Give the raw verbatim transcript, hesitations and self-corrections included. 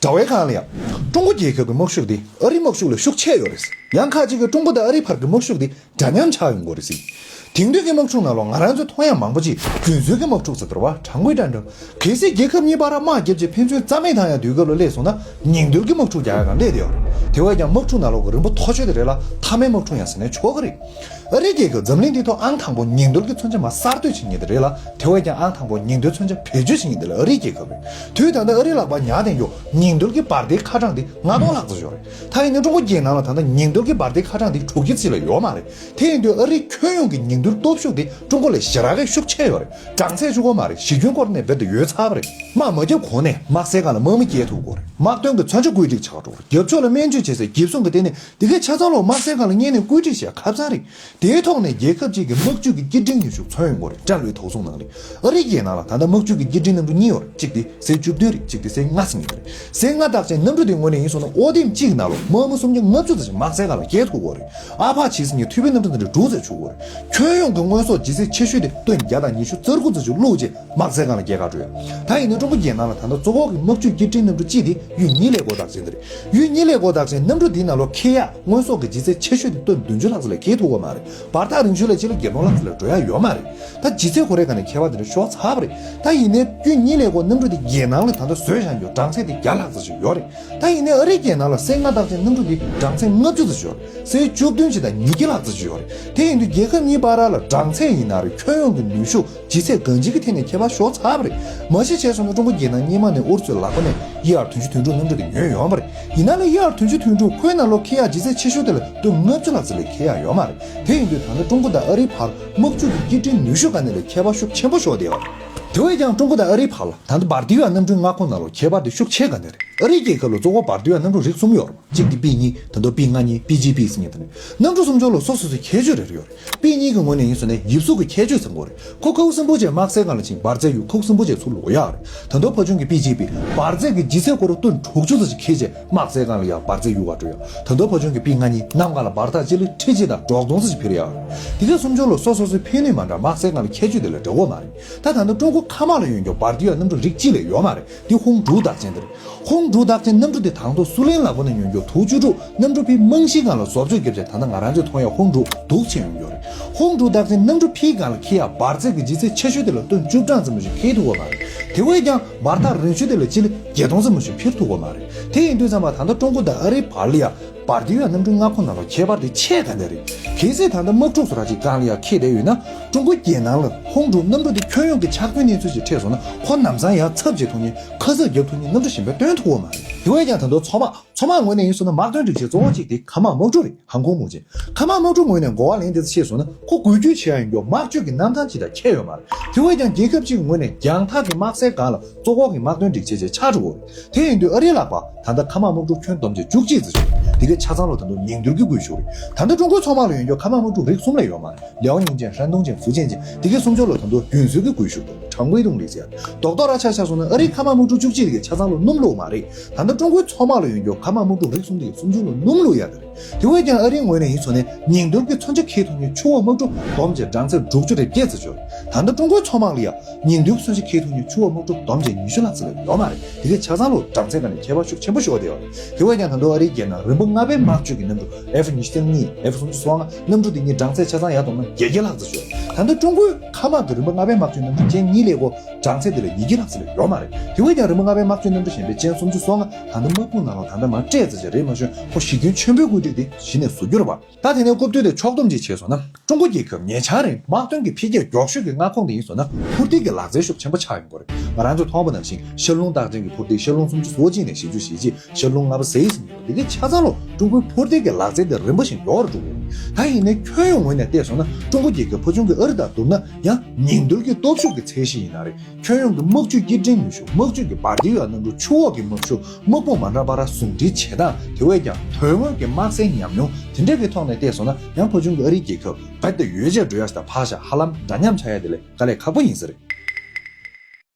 དྲ་བའི་སྒང་ལ་ཡང་། ཀྲུང་གོ་རྒྱལ་ཁབ་ཀྱི་དམག་ཤུགས་དེ་ཨ་རིའི་དམག་ཤུགས་ལས་ཤུགས་ཆེ་ཡོད་རེད། ཡང་ཁ་ཅིག་གིས་ཀྲུང་གོ་དང་ཨ་རིའི་བར་གྱི་དམག་ཤུགས་དེ་འདྲ་མཉམ་ཆགས་ཡོང་གི་རེད་ཟེར། དེང་དུས་ཀྱི་དམག་འཁྲུག་ནང་ལོགས་ང་རང་ཚོས་མཐོང་ཡག་མང་པོ་ཅིག་རྒྱུན་སྲོལ་གྱི་དམག་འཁྲུག་ཟེར་དོ་རེད་པ། གྲངས་ཀའི་འདྲ་འདྲ། གལ་སྲིད་རྒྱལ་ཁབ་གཉིས་བར་དམག་བརྒྱབ་རྗེས་ཕན་ཚུན་རྩ་མེད་བཏང་ཡག་དུས་སྐབས་ལ་སླེབས་སོང་ན། ཉིང་རྡུལ་གྱི་དམག་འཁྲུག་རྒྱག་ཡག་སྒང་སླེབས་བསྡད་ཡོད་རེད། དེ་བས་ཀྱང་དམག་འཁྲུག་ནང་ལོགས་ཀྱི་རིམ་པ་མཐོ་ཤོས་དེ་རེད་ལ། མཐའ་མའི་དམག་འཁྲུག་ཡང་ཟེར་ན་ཆོག་གི་རེད། ཨ་རིའི་རྒྱལ་ཁབ་འཛམ་གླིང་འདིའི་ཐོག་ཨང་དང་པོ་ཉིང་རྡུལ་གྱི་མཚོན་ཆ་མར་གསར་གཏོད་བྱེད་མཁན་དེ་རེད་ལ། དེ་བས་ཀྱང་ཨང་དང་པོ་ཉིང་རྡུལ་མཚོན་ཆ་བེད་སྤྱོད་བྱེད་མཁན་དེ་ལ་ཨ་རིའི་རྒྱལ་ཁབ་རེད། དུས་ད་ལྟ་ཨ་རིའི་ལག་པར་ཉར་བསྡད་མཁན་ཉིང་རྡུལ་གྱི་འབར་མདེལ་ཁ་གྲངས་དེ་ལྔ་སྟོང་ལྷག་ཙམ་ཡོད་རེད། ད་ཡིན་ནའི་ཀྲུང་གོ་རྒྱལ་ནང་ལ་ད་ལྟ་ཉིང་རྡུལ་གྱི་འབར་མདེལ་ཁ་གྲངས་དེ་དྲུག་ཅུ་ཙམ་ལས་ཡོད་མ་རེད། དེ་ཡིན་དུས་ཨ་རིའི་ཁྱོན་ཡོངས་ཀྱི་ཉིང་རྡུལ་སྟོབས་ཤུགས་དེ་ཀྲུང་གོ་ལས་ཞེ་དྲག་གི་ཤུགས་ཆེ་ཡོད་རེད། གྲངས་ཚད་གཅིག་པོ་མ་རེད། གཞི་ཁྱོན་སྐོར་ནས་རྦད་དེ་ཡོལ་ཚར་བ་རེད། དམག་མ་བརྒྱབ་གོང་ནས་དམག་སའི་སྒང་ལ་དམག་མི་སྐྱེལ་ཐུབ་དགོས་རེད། དམག་དོན་གྱི་མཚོན་ཆ་བཀོད་སྒྲིག་བྱེད་པར་འགྲོ་དགོས་རེད། རྒྱབ་ཕྱོགས་ལ་སྨན་བཅོས་བྱེད་སའི་འགྱིབ་སྲུང་གི་ལྟེ་གནས་དེ་གའི་ཆ་ཚང་ལོ་དམག་སའི་སྒང་ལ་སྔོན་ནས་བཀོད་སྒྲིག་བྱེད་ཡ་ཁ་སང་རེད། དེའི་ཐོག་ནས་རྒྱལ་ཁབ་ཅིག་གི་དམག་ཇུས་ཀྱི་སྐྱིལ་ཀྲུང་ནུས་ཤུགས་མཚོན་ཡོང་གི་རེད། སྤྲ་ལོའི་དོགས་ཟོན་ནང་ལ། ཨ་རིའི་རྒྱལ་ནང་ལ་ད་ལྟ་དམག་ཇུས་ཀྱི་སྐྱིལ་ཀྲུང་གནམ་གྲུ་གཉིས་ཡོད་རེད། གཅིག་དེ་སའི་བཅུ་བདུན་རེད། གཅིག་དེ་སའི་ལྔ་ཟིན་ཡོད་རེད། སའི་ལྔ་རྟགས་ཅན་གནམ་གྲུ་དེ་དངོས་གནས་ཡིན་སོང་ན་ཨོ་དེམ་གཅིག་ནང་ལོ་དམག་མི་སུམ་བརྒྱ་ལྔ་བཅུ་ཙམ་ཞིག་དམག་སའི་སྒང་ལ་སྐྱེལ་ཐུབ་ཀྱི་རེད། ཨ་ཕ་བྱས་ཟིན་གྱི་མཐུད་དཔེ་གནམ་གྲུ་དེ་འདྲ་དྲུག་ཙམ་ཆུག་གི་རེད། ཁྱོན་ཡོངས་ཀྱི་དངོས་ཟོག་ལྗིད་ཚད་ཆེ་ཤོས་དེ་ཏོན་བརྒྱ་དང་ཉི་ཤུ་རྩ་དགུ་ཙམ་ཞིག་བླུགས་རྗེས་དམག་སའི་སྒང་ལ་སྐྱེལ་ག་འགྲོ་ཡ། ད་ཡིན་ན་ཀྲུང་གོ་རྒྱལ་ནང་ལ་ད་ལྟ་གཙོ་བོ་གི་དམག་ཇུས་སྐྱིལ་ཀྲུང་གནམ་གྲུ་གཅིག་དེ་ཡུ་གཉིས་ཀླད་ཀོར་རྟགས་ཅན་དེ་རེད། ཡུ་གཉིས་ཀླད་ཀོར་རྟགས་ཅན་གནམ་གྲུ་དེའི་ནང་ལོ་འཁྱེར་ཡག་དངོས་ཟོག་གི་ལྗིད་ཚད་ཆེ་ཤོས་དེ་ཏོན་བདུན་ཅུ་ལྷག་ཙམ་ལས་འཁྱེར་ཐུབ་ཀྱི་མ་རེད། བར་ཐག་རིང་ཤོས་ལ་གཅིག་ལ་བརྒྱད་སྟོང་ལྷག་ཙམ་ལས་འགྲོ་ཡ་ཡོད་མ་རེད། ད་ལྗིད་ཚད་ཁོ་རའི་སྒང་ནས་ཁྱད་པར་དེ་འདྲ་ཤོར་ཚར་བ་རེད། ད་ཡིན་ནའི་ཡུ་གཉིས་ཀླད་ཀོར་གནམ་གྲུ་དེ་རྒྱལ་ནང་ལ་ད་ལྟ་བཟོས་བཞག་རྒྱུ་གྲངས་ཚད་དེ་བརྒྱ་ལྷག་ཙམ་ཞིག་ཡོད་རེད། ད་ཡིན་ནའི་ཨ་རིའི་རྒྱལ་ནང་ལ་སའི་ལྔ་རྟགས་ཅན་གནམ་གྲུ་དེ་གྲངས་ཚད་ལྔ་བཅུ་ཙམ་ཞིག་ཡོད་རེད། སའི་བཅུ་བདུན་ཅིག་དང་ཉིས་བརྒྱ་ལྷག་ཙམ་ཞིག་ཡོད་རེད། དེ་ཡིན་དུས་རྒྱལ་ཁབ་གཉིས་བར་ལ་གྲངས་ཚད་ཡིན་ན་རེད། ཁྱོན་ཡོངས་ཀྱི་ནུས་ཤུགས་ལྗིད་ཚད་གང་ཅིའི་ཐད་ནས་ཁྱད་པར་ཤོར་ཚར་བ་རེད། མ་གཞི་བྱས་སོང་ན་ཀྲུང་གོ་རྒྱལ་ནང་སྔོན་མ་ནས་ཨུ་རུ་སུའི་ལག་པ་ནས་ཨེ་ཨར་བདུན་ཅུ་དོན་དྲུག་གནམ་གྲུ་དེ་ཉོས་ཡོད་པ་རེད། ཡིན་ན་ལས་ཨེ་ཨར་བདུན་ཅུ་དོན་དྲུག་ཁོའི་ནང་ལོ་འཁྱེར་ཡག་ལྗིད་ཚད་ཆེ་ཤོས་དེ་ལ་ཏོན་ལྔ་བཅུ་ལྷག་ཙམ་ལས་འཁྱེར་ཡག་ཡོད་མ་རེད། དེ་ཡིན་དུས་ད་ལྟ་ཀྲུང་གོ་དང་ཨ་རིའི་བར་དམག་ཇུས་ཀྱི་སྐྱིལ་ཀྲུང་ནུས་ཤུགས་སྒང་ནས་ལས་ཁྱད་པར་ཤུགས་ཆེན་པོ་ཤོར་བསྡད་ཡོད་རེད། དེ་བས་ཀྱང་ཀྲུང་གོ་དང་ཨ་རིའི་བར་ལ་ད་ལྟ་འབར་མདེལ་གནམ་གྲུའི་མངའ་ཁོངས་ནང་ལོ་ཁྱད་པར་དེ་ཤུགས་ཆེ་ག་ནས་རེད། ཨ་རིའི་རྒྱལ་ཁབ་ལ་གཙོ་བོ་འབར་མདེལ་གནམ་གྲུ་རིགས་གསུམ་ཡོད་རེད། གཅིག་དེ་པི་གཉིས། ད་དུང་པི་ལྔ་གཉིས། པི་ཇི་པི་ཟེར་མཁན་དེ་ནི། གནམ་གྲུ་གསུམ་ཆར་ལ་སོ་སོ་སོའི་ཁྱད་ཆོས་རེ་རེ་ཡོད་རེད། པི་གཉིས་ཀྱི་ངོས་ནས་ཡིན་སོང་ན་ཡིབ་གཟུགས་ཀྱི་ཁྱད་ཆོས་ཟེར་དགོས་རེད། ཁོ་ཁ་དབུགས་སིམ་པོ་བྱས་དམག་སའི་སྒང་ལ་ཕྱིན་འབར་རྫས་གཡུག་ཁ་དབུགས་སིམ་པོ་བྱས་ཚུར་ལོག་ཡག་རེད། ད་དུང་ཕར་ཕྱོགས་ཀྱི་པི་ཇི་པི་འབར་རྫས་ཀྱི་ལྗིད་ཚད་ཁོ་རང་ཏོན་དྲུག་ཅུ་ཙམ་ཞིག་འཁྱེར་བྱས་དམག་སའི་སྒང་ལ་ཡང་འབར་རྫས་གཡུག་ག་འགྲོ་ཡག་ད་དུང་ཕར་ཕྱོགས་ཀྱི་པི་ལྔ་གཉིས་གནམ་གང་ལ་འབར་ཐག་གཅིག་ལས་ཁྲི་གཅིག་དང་དྲུག་སྟོང་ཙམ་ཞིག་འཕུར་ཡག་རེད། དེ་གའི་གསུམ་ཆར་ལ་སོ་སོ་སོའི་ཕན་ནུས་མ་འདྲ་དམག་སའི་སྒང་ལ་ཁྱད་ཆོས་དེ་ལ་འདྲ་བོ་མ་རེད། ད་ད་ལྟ་ཀྲུང་གོ་མཁའ་དམག་ལ་ཡོད་མཁན་འབར་མདེལ་གནམ་གྲུ་རིགས་གཅིག་ལས་ཡོད་མ་རེད། དེ་ཧུང་ཀྲུའུ་རྟགས་ཅན་དེ་རེད། ཧུང་ཀྲུའུ་རྟགས་ཅན་གནམ་གྲུ་དེ་དང་ཐོག་སུའུ་ལེན་ལག་པ་ནས་ཉོ་རྒྱུ་དྲུག་ཅུ་དྲུག་གནམ་གྲུ་ཕིའི་རྨང་གཞིའི་སྒང་ལ་བཟོ་བཅོས་བརྒྱབ་བྱས་ད་ལྟ་ང་རང་ཚོས་མཐོང་ཡག་ཧུང་ཀྲུའུ་དྲུག་ཆགས་ཡོང་རྒྱུ་རེད། ཧུང་ཀྲུའུ་རྟགས་ཅན་གནམ་གྲུ་ཕིའི་སྒང་ལ་འཁྱེར་ཡག་འབར་རྫས་ཀྱི་ལྗིད་ཚད་ཆེ་ཤོས་དེ་ལ་ཏོན་བཅུ་གྲངས་ཙམ་ཞིག་འཁྱེར་ཐུབ་ཀྱི་མ་རེད། དེ་བས་ཀྱང་འབར་ཐག་རིང་ཤོས་དེ་ལ་སྤྱི་ལེ་བརྒྱད་སྟོང་ཙམ་ཞིག་འཕུར་ཐུབ་ཀྱི་མ་རེད། དེ་ཡིན་དུས་ཙམ་པ་ད་ལྟ་ཀྲུང་གོ་དང་ཨ་རིའི་བར་ལ་ཡང་འབར་མདེལ་གནམ་གྲུའི་མངའ་ཁོངས་ནང་ལ་ཁྱད་པར་དེ་ཆེ་ག་འདྲ་རེད། གལ་སྲིད་ད་ལྟ་དམག་འཁྲུག་བཟོ་འདྲ་ཅིག་སྒང་ལ་ཡང་འཁྱེར་བསྡད་ཡོད་ན། ཀྲུང་གོ་རྒྱལ་ནང་ལ་ཧུང་ཀྲུའུ་གནམ་གྲུ་དེ་ཁྱོན་ཡོངས་ཀྱི་ཆག་སྐྱོན་གནས་ཚུལ་ཞིག་འཕྲད་སོང་ན་ཁོ་ལམ་སང་ཡང་ཚབ་བྱེད་ཐུབ་མཁན། ཁ་གསབ་རྒྱབ་ཐུབ་མཁན་གནམ་གྲུ་གཞན་པ་སྟོན་ཐུབ་ཀྱི་མ་རེད། དེ་བས་ཀྱང་ད་དུང་མཚོ་དམག་མཚོ་དམག་ངོས་ནས་ཡིན་སོང་ན་དམག་དོན་སྒྲིག་ཆས་གཙོ་བོ་གཅིག་དེ་མཁའ་དམག་དམག་གྲུ་རེད། ཧང་ཀོང་དམག་ཆེན། མཁའ་དམག་དམག་གྲུ་ངོས་ནས་གོ་བ་ལེན་དེ་ཚོ་ཤེས་སོང་ན་ཁོ་འགུལ་སྐྱོད་བྱེད་ཡ་ཡོང་རྒྱུ་དམག་སྤྱོད་ཀྱི་གནམ་ཐང་ཅིག་དང་ཁྱད་ཡོད་མ་རེད། དེ་བས་ཀྱང་རྒྱལ་ཁབ་གཅིག་གི་ངོས་ནས་རྒྱང་ཐག་གི་དམག་སའི་སྒང་ལ་གཙོ་འཁོར་གྱི་དམག་དོན་སྒྲིག་ཆས་ཅིག་ཆགས་འགྲོ་གི་རེད། དེ་ཡིན་དུས་ཨ་རིའི་ལག་པ་ད་ལྟ་མཁའ་དམག་དམག་གྲུ་ཁྱོན་བསྡོམས་བྱས་བཅུ་གཅིག་ཙམ་ཞིག་དེ་གའི་ཆ་ཚང་ལོ་ད་དུང་ཉིང་རྡུལ་གྱི་སྒུལ་ཤུགས་རེད། ད་ལྟ་ཀྲུང་གོའི་མཚོ་དམག་ལ་ཡོང་རྒྱུ་མཁའ་དམག་དམག་གྲུ་རིགས་གསུམ་ལས་ཡོད་མ་རེད། ལེའོ་ཉིང་ཅན། ཧྲན་ཏུང་ཅན། ཧྥུའུ་ཅན་ཅན། དེ་གའི་གསུམ་ཆར་ལོ་ད་དུང་རྒྱུན་སྲོལ་གྱི་སྒུལ་ཤུགས་དང་གྲངས་ཀའི་ཀྲུང་ལི་ཟེར་ཡ་རྡོག་རྡོག་ར་ཆ་བཞག་སོང་ན་ཨ་རིའི་མཁའ་དམག་དམག་གྲུ་བཅུ་གཅིག་དེ་གའི་ཆ་ཚང་ལོ་སྣུམ་བླུགས་མ་རེད། ད་ལྟ་ཀྲུང་གོའི་མཚོ་དམག་ལ་ཡོང་རྒྱུ་མཁའ་དམག་དམག་གྲུ་རིགས་གསུམ་དེ་གའི་གསུམ་ཆར་ལོ་སྣུམ་བླུགས་ཡ་དེ་རེད། དེ་བས་ཀྱང་ཨ་རིའི་ངོས་ནས་ཡིན་སོང་ན་ཉིང་རྡུལ་གྱི་མཚོན་ཆ་འཁྱེར་ཐུབ་མཁན་ཕྱུག་པོ་དམག་གྲུ་བསྡོམས་བྱས་གྲངས་ཚད་དྲུག་ཅུ་རེ་བརྒྱད་ཙམ་ཡོད་རེད། ད་ལྟ་ཀྲུང་གོའི་མཚོ་དམག་ལ་ཡང་ཉིང་རྡུལ་མཚོན་ཆ་འཁྱེར་ཐུབ་མཁན་ཕྱུག་པོ་དམག་གྲུ་བསྡོམས་བྱས་ཉི་ཤུ་ལྷག་ཙམ་ལས་ཡོད་མ་རེད། དེ་གའི་ཆ་ཚང་ལོ་གྲངས་ཚད་སྒང་ནས་ཁྱད་པར་ཤུགས་ཆེན་པོ་ཤོར་བསྡད་ཡོད་རེད། དེ་བས་ཀྱང་ད་དུང་ཨ་རིའི་རྒྱལ་ནང་རིམ་པ་ལྔ་པའི་དམག་ཇུས་ཀྱི་གནམ་གྲུ་ཨེཕ་ཉི་ཤུ་རྩ་གཉིས། ཨེཕ་སུམ་ཅུ་སོ་ལྔ། གནམ་གྲུ་དེ་གཉིས་གྲངས་ཚད་ཆ་ཚང་ཡར་བསྡོམས་ན་བརྒྱད་བརྒྱ་ལྷག་ཙམ་ཡོད། ད་ལྟ་ཀྲུང་གོའི་མཁའ་དམག་གི་རིམ་པ་ལྔ་པའི་དམག་ཇུས་གནམ་གྲུ་ཅན་གཉིས་ཀླད་ཀོར་གྲངས་ཚད་དེ་ལས་ཉིས་བརྒྱ་ལྷག་ཙམ་ལས་ཡོད་མ་རེད། དེ་བས་ཀྱང་རིམ་པ་ལྔ་པའི་དམག་ཇུས་གནམ་གྲུ་གཞན་པའི་ཅན་སུམ་ཅུ་སོ་ལྔ་ད་ལྟ་དམག་དཔུང་ནང་ལ་ད་ལྟ་མར་སྤྲད་ཙམ་ཞིག་རེད་མ་བྱུང་། ཁོ་གཞི་ཁྱོན་ཆེན་པོའི་བཀོད་སྒྲིག་དེ་གཞི་ནས་བཟོ་རྒྱུ་རེད་པ། ད་དེ་ནས་རྐུབ་སྟོད་དེ་ཕྱོགས་བསྡོམས་ཅིག་བྱས་སོང་ན། ཀྲུང་གོ་རྒྱལ་ཁབ་ཉེ་ཆར་རིང་དམག་དོན་གྱི་འཕེལ་རྒྱས་མགྱོགས་ཤོས་ཀྱི་མངའ་ཁོངས་དེ་ཡིན་སོང་ན་འཕུར་མདེལ་གྱི་ལག་རྩལ་ཤུགས་ཆེན་པོ་ཆགས་ཡོང་གི་རེད། ང་རང་ཚོས་མཐོང་བ་ནང་བཞིན་ཤར་རླུང་རྟགས་ཅན་གྱི་འཕུར་མདེལ་ཤར་རླུང་སུམ་ཅུ་སོ་གཅིག་ནས་བཞི་བཅུ་ཞེ་གཅིག་ཤར་རླུང་ལྔ་པ་ཟེར་ཡིན་ཟེར་འདུག་འདི་གའི་ཆ་ཚང་ལོ་ཀྲུང་གོའི་འཕུར་མདེལ་གྱི་ལག་རྩལ་དེ་རིམ་པ་བཞིན་མགྱོགས་རུ་འགྲོ་གི་རེད། ད་ཡིན་ནའི་ཁྱོན་ཡོངས་ངོས་ནས་བལྟས་སོང་ན་ཀྲུང་གོ་རྒྱལ་ཁབ་ཕར་ཕྱོགས་ཀྱི་ཨ་རི་དང་བསྡུར་ན་ཡང་ཉིང་རྡུལ་གྱི་སྟོབས་ཤུགས་ཀྱི་ཚད་གཞི་ཡིན་ན་རེད། ཁྱོན་ཡོངས་ཀྱི་དམག་ཇུས་སྐྱིལ་ཀྲུང་ནུས་ཤུགས། དམག་ཇུས་ཀྱི་འབར་མདེལ་ཡང་གནམ་གྲུ། ཆུ་འོག་གི་དམག་ཤུགས། དམག་དཔུང་མ་འདྲ་བར་ཟུང་འབྲེལ་བྱེད་སྟངས། དེ་བས་ཀྱང་དོན་དངོས་ཀྱི་དམག་སའི་ཉམས་མྱོང་དེ་འདྲ་གི་ཐོག་ནས་བལྟས་སོང་ན་ཡང་ཕར་ཕྱོགས་ཀྱི་ཨ་རིའི་རྒྱལ་ཁབ་རྦད་དེ་ཡོལ་བྱས་འགྲོ་ཡ་ཞིག་དང་ཕར་བཞག་ཧ་ལམ་འདྲ་མཉམ་ཆགས་ཡ་དེ་ལས་དཀའ་ལས་ཁག་པོ་ཡིན་ས་རེད།